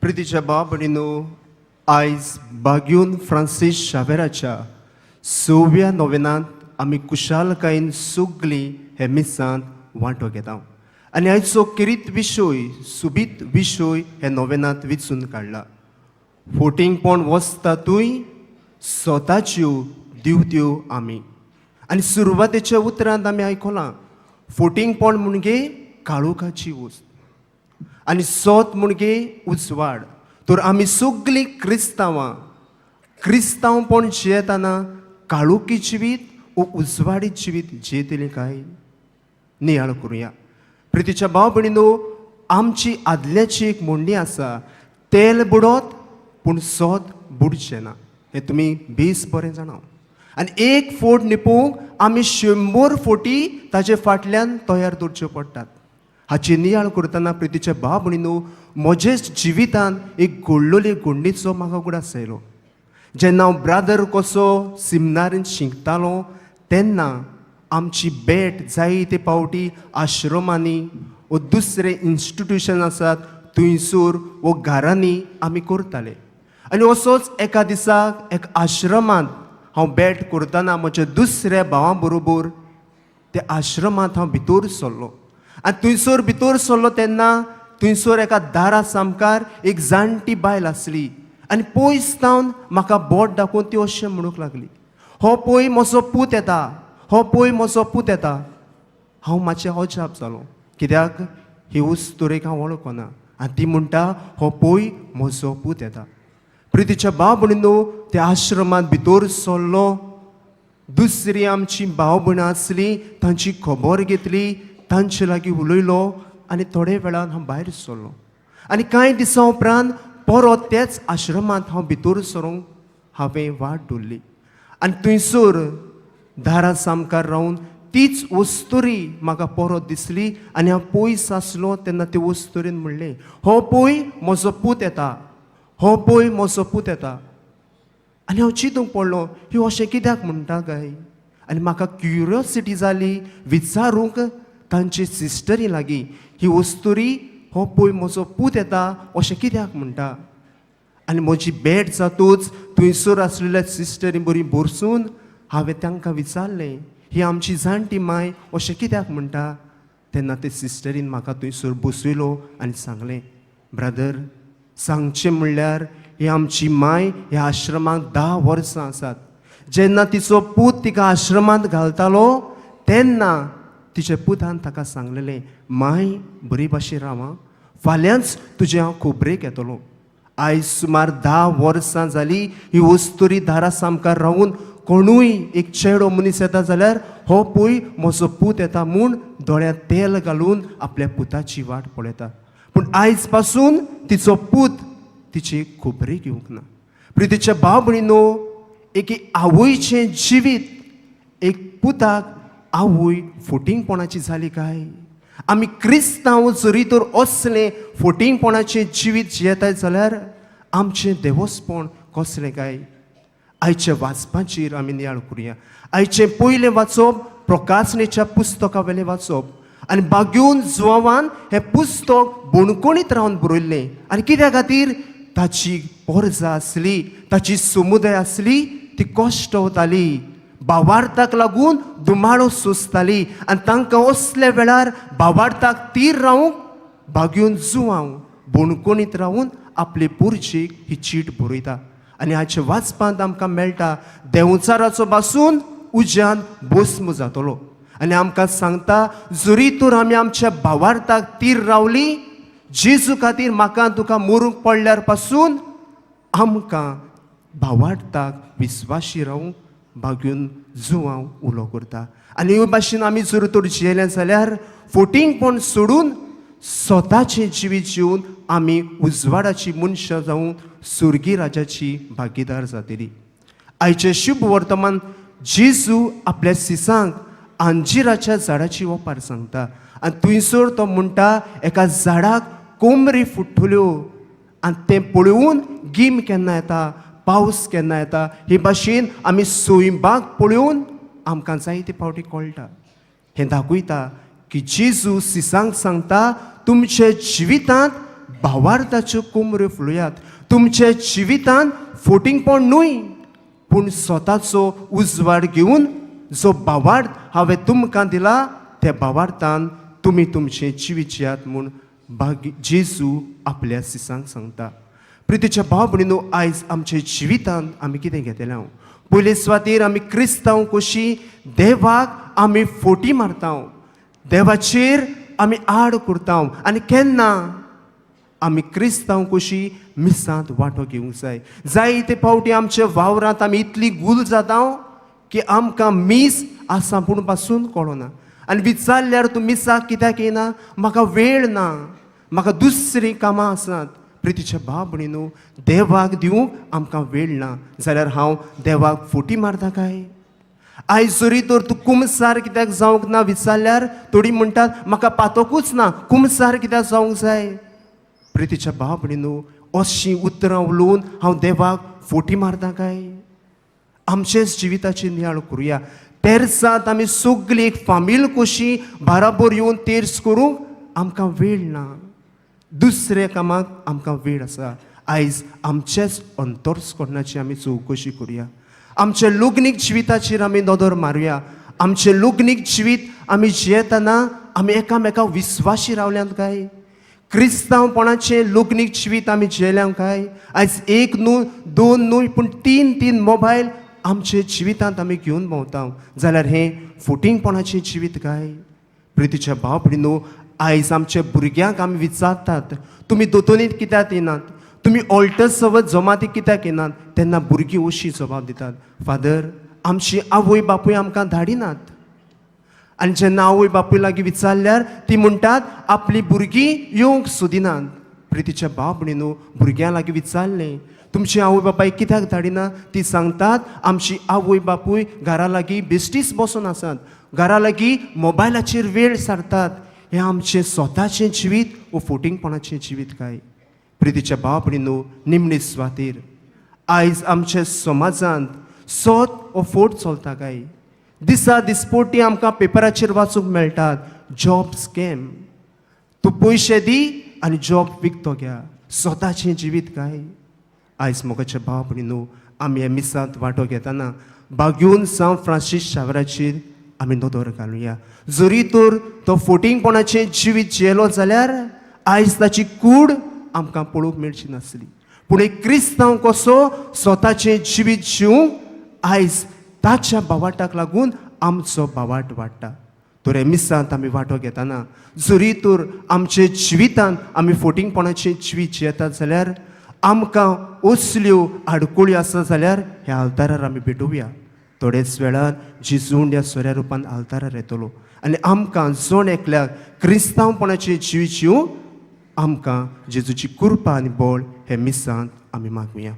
प्रितीच्या बाब भयणीनो, आयज बाग्यून फ्रांसीस शावेराच्या सव्या नोवेनांत आमी कुशालकायेन सगळीं हे मिसांत वांटो घेता आनी आयचो किरीत विशय, सुबीत विशय हे नोवेनांत विचून काडला, फोटिंगपण वसता तूंय स्वताच्यो दिवत्यो आमी. आनी सुरवातेच्या उतरांत आमी आयकलां, फोटिंगपण म्हणजे काळोखाची वस्त आनी सोत म्हणजे उजवाड. तर आमी सगळीं क्रिस्तांवां क्रिस्तांवपण जियेतना काळोखी जिवीत वो उजवाडी जिवीत जियेतलीं काय, नियाळ करुया. प्रितीच्या भाव भयणीनो, आमची आदल्याची एक म्हणणी आसा, तेल बुडत पूण सोत बुडचें ना. हें तुमी बेस बरें जाणा. आनी एक फोट निपोवंक आमी 100 फोटी ताजे फाटल्यान तयार दवरच्यो पडटात. हाची नियाळ करतना, प्रितीचे भाव भयणीनो, म्हजेच जिवितांत एक घडलेली घडणीचो म्हाका उगडास आयलो. जेन्ना हांव ब्रादर कसो सिमनारीन शिकतालो तेन्ना आमची भेट जायते पावटी आश्रमांनी वो दुसरे इन्स्टिट्युशन आसात थंयसर वो घरांनी आमी करताले. आनी असोच एका दिसाक एक आश्रमांत हांव भेट करतना म्हज्या दुसऱ्या भावां बरोबर त्या आश्रमांत हांव भितर सरलो. आनी थंयसर भितर सरलो तेन्ना थंयसर एका दारा सामकार एक जाणटी बायल आसली आनी पयस सावन म्हाका बोट दाखोवन ती अशें म्हणूंक लागली, हो पळय म्हजो पूत येता, हो पळय म्हजो पूत येता. हांव मातशें अजाप जालो, कित्याक ही वस्तुरेक हांव वळखना आनी ती म्हणटा, हो पळय म्हजो पूत येता. प्रितीच्या भाव भयणीनो, त्या आश्रमांत भितर सरलो, दुसरी आमची भाव भयणां आसली तांची खबर घेतली, तांचे लागीं उलयलो आनी थोडे वेळान हांव भायर सरलो. आनी कांय दिसां उपरांत परत त्याच आश्रमांत हांव भितर सरूंक हांवें वाट दवरली आनी थंयसर दारा सामकार रावन तीच वस्तुरी म्हाका परत दिसली. आनी हांव पयस आसलो तेन्ना ते वस्तुरीन म्हणलें, हो पळय म्हजो पूत येता, हो पळय म्हजो पूत येता. आनी हांव चिंतूंक पडलो, ही अशें कित्याक म्हणटा काय? आनी म्हाका क्युरियोसिटी जाली विचारूंक तांचे सिस्टरी लागीं, ही वस्तुरी हो पळय म्हजो पूत येता अशें कित्याक म्हणटा? आनी म्हजी भेट जातूच थंयसर आसलेल्या सिस्टरी बरी भरसून हांवें तांकां विचारलें, ही आमची जाणटी माय अशें कित्याक म्हणटा? तेन्ना ते सिस्टरीन म्हाका थंयसर बसयलो आनी सांगलें, ब्रदर, सांगचें म्हणल्यार ही आमची माय ह्या आश्रमाक 10 वर्सां आसात. जेन्ना तिचो पूत तिका आश्रमांत घालतालो तेन्ना तिच्या पुतान ताका सांगलेलें, माय बरी भाशेन राव आं, फाल्यांच तुजें हांव खबरेक येतलो. आयज सुमार 10 वर्सां जाली ही वस्तुरी दारा सामकार रावून कोणूय एक चेडो मनीस येता जाल्यार हो पळय म्हजो पूत येता म्हूण दोळ्यांत तेल घालून आपल्या पुताची वाट पळयता. पूण आयज पासून तिचो पूत तिची खबरी घेवंक ना. प्रितीच्या भाव भयणीनो, एके आवयचें जिवीत, एक पुताक आवय फोटिंगपणाची जाली काय? आमी क्रिस्तांव जरी तर असलें फोटिंगपणाचें जिवीत जियेताय जाल्यार आमचें देवस्पण कसलें काय? आयच्या वाचपाचेर आमी नियाळ करुया. आयचें पयलें वाचप प्रकासनेच्या पुस्तका वेलें वाचप आनी बाग्यून जुवान हें पुस्तक बणकोणीत रावन बरयल्लें. आनी कित्या खातीर? ताची पोरजा आसली, ताची समुदाय आसली, ती कश्टवताली, भावार्थाक लागून दुमाळो सोंसताली. आनी तांकां असल्या वेळार भावार्थाक तीर रावंक बाग्यून जुवांव बणकोणीत रावून आपले पुरजेक ही चीट बरयता. आनी हाचे वाचपांत आमकां मेळटा, देंवचाराचो बासून उज्यान भस्म जातलो. आनी आमकां सांगता, जरी तर आमी आमच्या भावार्थाक तीर रावली, जेजू खातीर म्हाका तुका मरूंक पडल्यार पासून आमकां भावार्थाक विस्वाशी रावूंक बागून जुवांव उलो करता. आनी हे भाशेन आमी जर तर जियेले जाल्यार फोटिंगपण सोडून स्वताचें जिवीत जिवन आमी उजवाडाची मनशां जावन सुर्गी राजाची भागीदार जातली. आयचें शुभ वर्तमान, जेजू आपल्या सिसांक अंजिराच्या झाडाची ओपार सांगता आनी थंयसर तो म्हणटा, एका झाडाक कोमरी फुट्टल्यो आनी तें पळोवन गीम केन्ना येता, पावस केन्ना येता, हे भाशेन आमी सैमाक पळोवन आमकां जायते फावटी कळटा. हें दाखयता की जेजू सिसांक सांगता, तुमच्या जिवितांत भावार्थाच्यो कोमऱ्यो फुलयात. तुमच्या जिवितांत फोटिंगपण न्हय, पूण स्वताचो उजवाड घेवन जो भावार्थ हांवें तुमकां दिला त्या भावार्थान तुमी तुमचें जिवीत जियात म्हूण भाग्य जेजू आपल्या सिसांक सांगता. प्रितीच्या भाव भयणीनो, आयज आमच्या जिवितांत आमी कितें घेतलें हांव? पयले सुवातेर आमी क्रिस्तांव कशी देवाक आमी फोटी मारता, देवाचेर आमी आड करता. आनी केन्ना आमी क्रिस्तांव कशी मिसांत वांटो घेवंक जाय. जायते फावटी आमच्या वावरांत आमी इतली गूल जाता की आमकां मीस आसा पूण पासून कळना. आनी विचारल्यार तूं मिसाक कित्याक येना? म्हाका वेळ ना, म्हाका दुसरीं कामां आसात. प्रितीच्या भाव भयणीनो, देवाक दिवंक आमकां वेळ ना जाल्यार हांव देवाक फोटी मारता काय? आयज जरी तर तूं कुमसार कित्याक जावंक ना विचारल्यार थोडीं म्हणटात म्हाका पातकूच ना, कुमसार कित्याक जावंक जाय? प्रितीच्या भाव भयणीनो, अशीं उतरां उलोवन हांव देवाक फोटी मारता काय? आमचेच जिविताची नियाळ करुया. तेर्सांत आमी सगळीं एक फामील कशी बाराबोर येवन तेर्स करूंक आमकां वेळ ना, दुसऱ्या कामाक आमकां वेळ आसा. आयज आमचेच अंतर्सकरणाची आमी चवकशी करुया. आमच्या लग्नीक जिविताचेर आमी नदर मारुया. आमचें लग्नीक जिवीत आमी जियेतना आमी एकामेकाक विस्वाशी रावल्यात काय? क्रिस्तांवपणाचें लग्नीक जिवीत आमी जियेल्या काय? आयज एक न्हू, दोन न्हय, पूण तीन तीन मोबायल आमचे जिवितांत आमी घेवन भोंवता जाल्यार हें फोटिंगपणाचें जिवीत काय? प्रितीच्या भाव भयणीनो, आयज आमच्या भुरग्यांक आमी विचारतात, तुमी दोतोनीत कित्याक येनात, तुमी ऑल्टर जमाती कित्याक येनात? तेन्ना भुरगीं अशी जबाब दितात, फादर, आमची आवय बापूय आमकां धाडिनात. आनी जेन्ना आवय बापूय लागीं विचारल्यार ती म्हणटात आपली भुरगीं येवंक सोदिनात. प्रितीच्या भाव भयणीनो, भुरग्यां लागीं विचारलें तुमची आवय बापाय कित्याक धाडिना? ती सांगतात आमची आवय बापूय घरा लागीं बेश्टीच बसून आसात, घरा लागीं मोबायलाचेर वेळ सारतात. हें आमचें स्वताचें जिवीत वो फोटिंगपणाचें जिवीत काय? प्रितीच्या भाव भयणीनो, निमणे सुवातेर आयज आमच्या समाजांत सत वो फोट चलता काय? दिसा दिसपोटी आमकां पेपराचेर वाचूंक मेळटात जॉब स्कॅम. तूं पयशे दी आनी जॉब विकतो घ्या. स्वताचें जिवीत काय? आयज मोगाच्या भाव भयणीनो, आमी ह्या मिसांत वांटो घेतना बागयोन सांव फ्रांसीस शावराचेर आमी नदर घालुया. जरी तर तो फोटिंगपणाचें जिवीत जियेलो जाल्यार आयज ताची कूड आमकां पळोवंक मेळची नासली, पूण एक क्रिस्तांव कसो स्वताचें जिवीत जिवूंक आयज ताच्या बावाटाक लागून आमचो बावाट वाडटा. तर हे मिसांत आमी वांटो घेतना जरी तर आमचे जिवितांत आमी फोटिंगपणाचें जिवीत जियेतात जाल्यार आमकां असल्यो आडकुळ्यो आसा जाल्यार ह्या आल्तारार आमी भेटोवया. थोडेच वेळार जेजू ह्या सोऱ्या रुपान आल्तारार येतलो आनी आमकां जण एकल्याक क्रिस्तांवपणाचें जिवीत जिवूंक आमकां जेजूची कृपा आनी बळ हे मिसांत आमी मागुया.